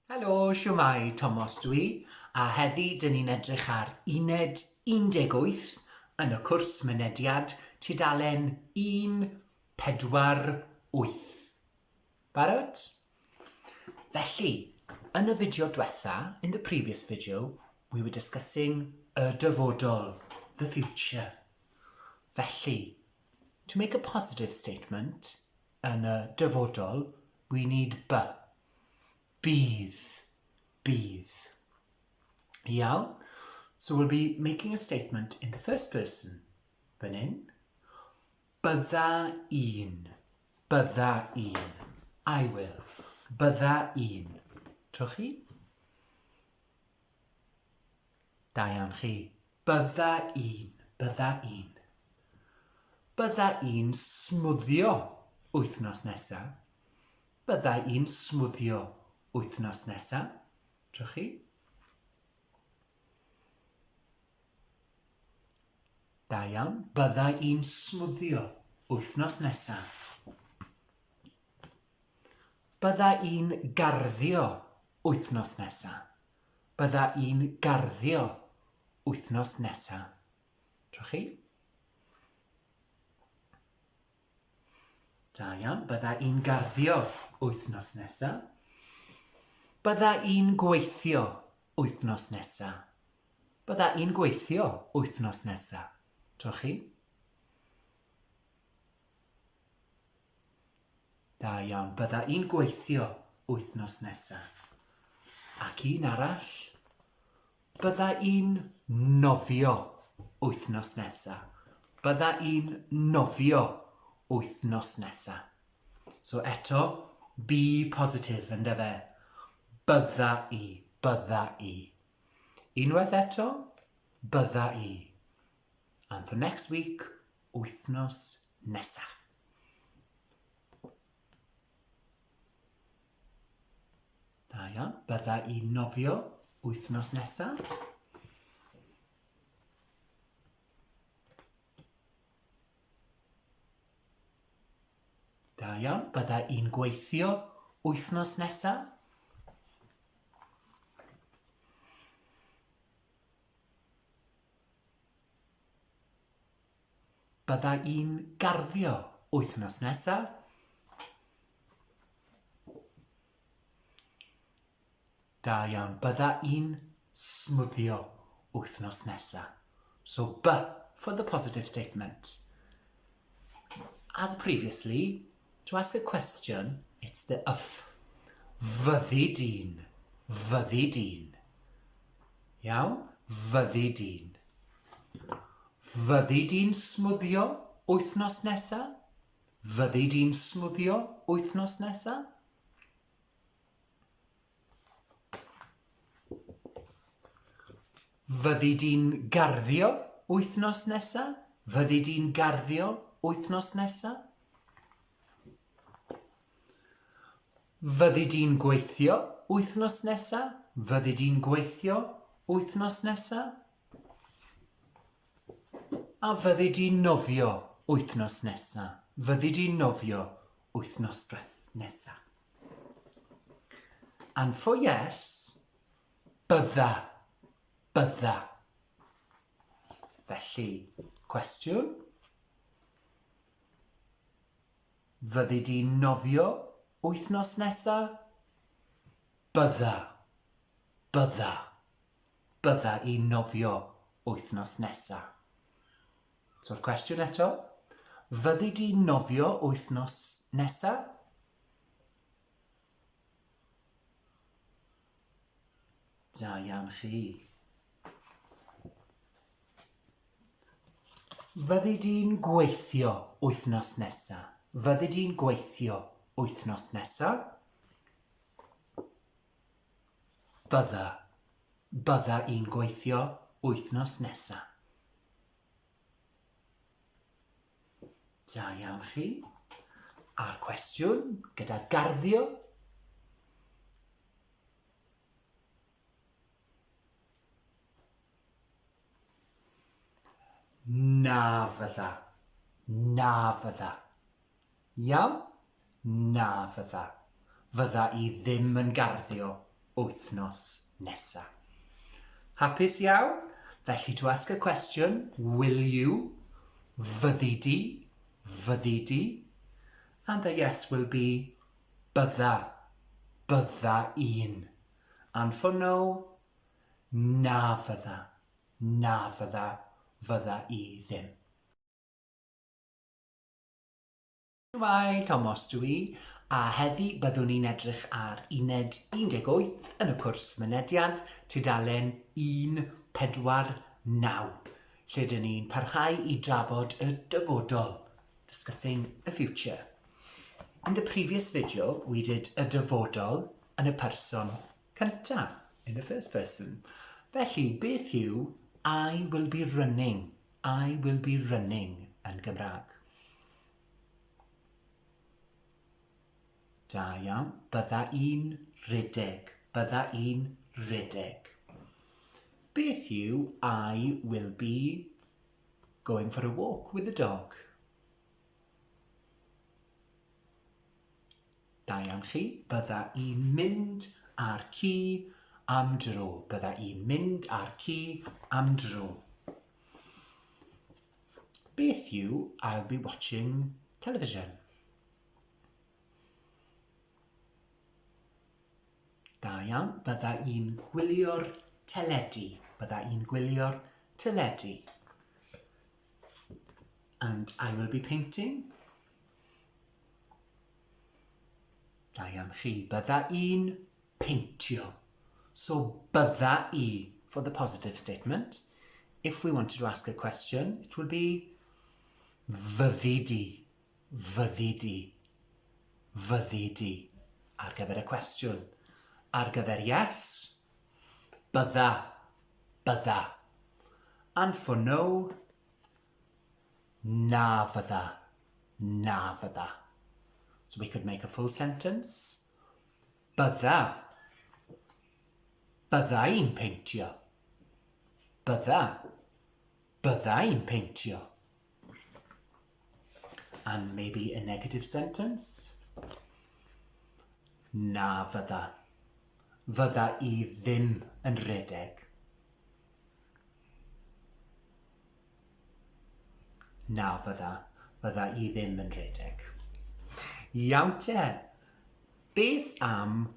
Helo, shwmae, Tomos dw i, a heddi dyn ni'n edrych ar Uned 18 yn y cwrs Mynediad, tudalen 148. Barod? Felly, yn y fideo dwetha, in the previous video, we were discussing y dyfodol, the future. Felly, to make a positive statement yn y dyfodol, we need b. Bydd. Bydd. Iawn? So we'll be making a statement in the first person fan hyn. Bydda i'n. Bydda i'n. I will. Bydda i'n. Trowch chi? Da iawn chi. Bydda i'n. Bydda i'n. Bydda i'n smwddio wythnos nesa. Bydda i'n smwddio wythnos nesa. Trowch chi. Da iawn. Bydda i'n smwddio wythnos nesa. Bydda i'n garddio wythnos nesa. Bydda i'n garddio wythnos nesa. Trowch chi. Da iawn. Bydda i'n garddio wythnos nesa. Bydda i'n gweithio wythnos nesa. Bydda i'n gweithio wythnos nesa. Trowch chi. Da iawn. Bydda i'n gweithio wythnos nesa. Ac un arall. Bydda i'n nofio wythnos nesa. Bydda i'n nofio wythnos nesa. So eto, be positive, yndyfe? Bydda i, bydda i. Unwaith eto, bydda i. And for next week, wythnos nesa. Da iawn. Bydda i'n nofio wythnos nesa. Da iawn. Bydda i'n gweithio wythnos nesa. Bydda i'n garddio wythnos nesa. Da iawn. Bydda i'n smwddio wythnos nesa. So B for the positive statement. As previously, to ask a question, it's the yf. Fyddi di'n. Fyddi di'n. Iawn? Fyddi di'n. Fyddi di'n smwddio wythnos nesa? Fyddi di'n smwddio wythnos nesa? Fyddi di'n garddio wythnos nesa? Fyddi di'n garddio wythnos nesa? Fyddi di'n gweithio wythnos nesa? Fyddi di'n gweithio wythnos nesa? A fyddi di'n nofio wythnos nesa? Fyddi di'n nofio wythnos nesa? And for yes, bydda, bydda. Felly, cwestiwn. Fyddi di'n nofio wythnos nesa? Bydda, bydda. Bydda i'n nofio wythnos nesa. So'r cwestiwn eto. Fyddi di'n nofio wythnos nesa? Da iawn chi. Fyddi di'n gweithio wythnos nesa? Fyddi di'n gweithio wythnos nesa? Bydda. Bydda i'n gweithio wythnos nesa. Da iawn chi. A'r cwestiwn gyda garddio. Na fydda. Na fydda. Iawn? Na fydda. Fydda i ddim yn garddio. wythnos nesa. Hapus iawn? Felly to ask a question, will you? Fyddi di? Fyddi di? And the yes will be bydda, bydda i'n. And for no, na fydda, na fydda, fydda i ddim. Shwmae, Tomos dw i, a heddi byddwn ni'n edrych ar Uned 18 yn y cwrs Mynediad, tudalen 149, lle dyn ni'n parhau i drafod y dyfodol, discussing the future. In the previous video, we did y dyfodol yn y person cyntaf, in the first person. Felly, beth yw I will be running? I will be running yn Gymraeg. Da iawn. Bydda i'n rhedeg. Bydda i'n rhedeg. Beth yw I will be going for a walk with the dog? Da iawn chi. Bydda i'n mynd â'r ci am dro. Bydda i'n mynd â'r ci am dro. Beth yw I'll be watching television? Da iawn. Bydda i'n gwylio'r teledu. Bydda i'n gwylio'r teledu. And I will be painting. Da iawn chi. Bydda i'n peintio. So bydda i for the positive statement. If we wanted to ask a question, it would be fyddi di, fyddi di, fyddi di ar gyfer y cwestiwn. Ar gyfer yes, bydda, bydda. And for no, na fydda, na fydda. So we could make a full sentence. Bydda. Bydda i'n peintio. Bydda. Bydda i'n peintio. And maybe a negative sentence. Na fydda. Fydda i ddim yn rhedeg. Na fydda. Fydda i ddim yn rhedeg. Iawn te. Beth am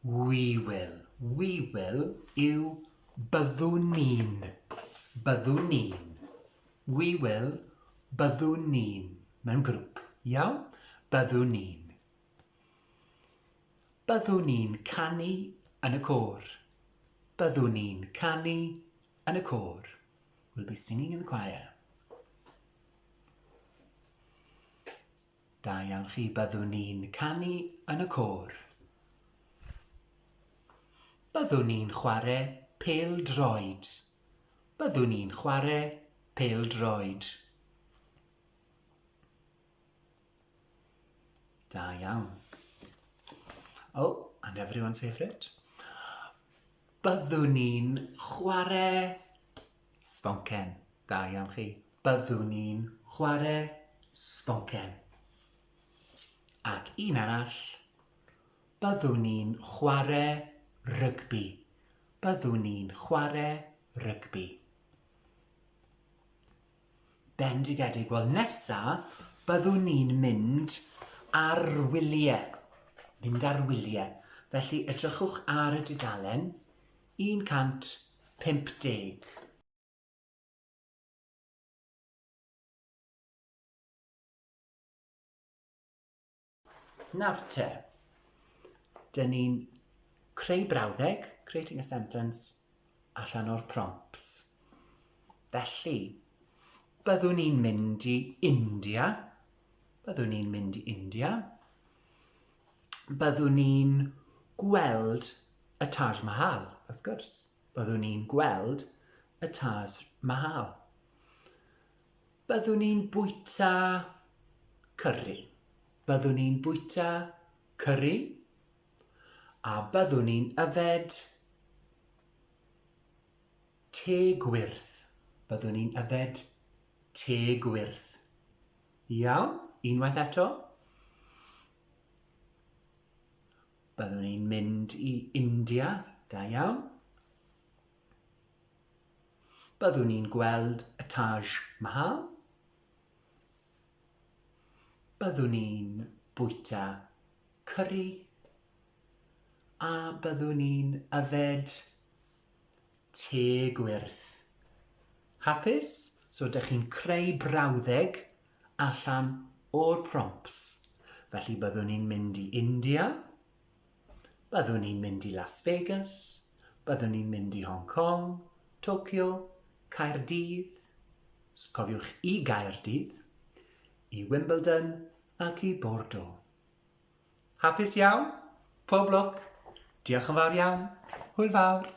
we will? We will yw byddwn ni'n. Byddwn ni'n. We will, byddwn ni'n. Mewn grŵp. Iawn? Byddwn ni'n. Byddwn ni'n canu yn y côr. Byddwn ni'n canu yn y côr. We'll be singing in the choir. Da iawn chi, byddwn ni'n canu yn y côr. Byddwn ni'n chwarae pêl-droed. Byddwn ni'n chwarae pêl-droed. Da iawn. Oh, and everyone's favourite. Byddwn ni'n chwarae sboncen. Da iawn chi. Byddwn ni'n chwarae sboncen. Ac un arall. Byddwn ni'n chwarae rygbi. Byddwn ni'n chwarae rygbi. Bendigedig. Wel, nesa, byddwn ni'n mynd ar wyliau. Mynd ar wyliau. Felly, edrychwch ar y dudalen 150. Nawr te, dyn ni'n creu brawddeg, creating a sentence, allan o'r prompts. Felly, byddwn ni'n mynd i India. Byddwn ni'n mynd i India. Byddwn ni'n gweld y Taj Mahal, wrth gwrs. Byddwn ni'n gweld y Taj Mahal. Byddwn ni'n bwyta cyri. Byddwn ni'n bwyta cyri. A byddwn ni'n yfed te gwyrdd. Byddwn ni'n yfed te gwyrdd. Iawn, unwaith eto. Byddwn ni'n mynd i India, da iawn. Byddwn ni'n gweld y Taj Mahal. Byddwn ni'n bwyta curry. A byddwn ni'n yfed te gwyrdd. Hapus? So dych chi'n creu brawddeg allan o'r prompts. Felly byddwn ni'n mynd i India, byddwn ni'n mynd i Las Vegas, byddwn ni'n mynd i Hong Kong, Tokyo, Caerdydd, cofiwch i Gaerdydd, i Wimbledon ac i Bordeaux. Hapus iawn? Pob lwc! Diolch yn fawr iawn. Hwyl fawr!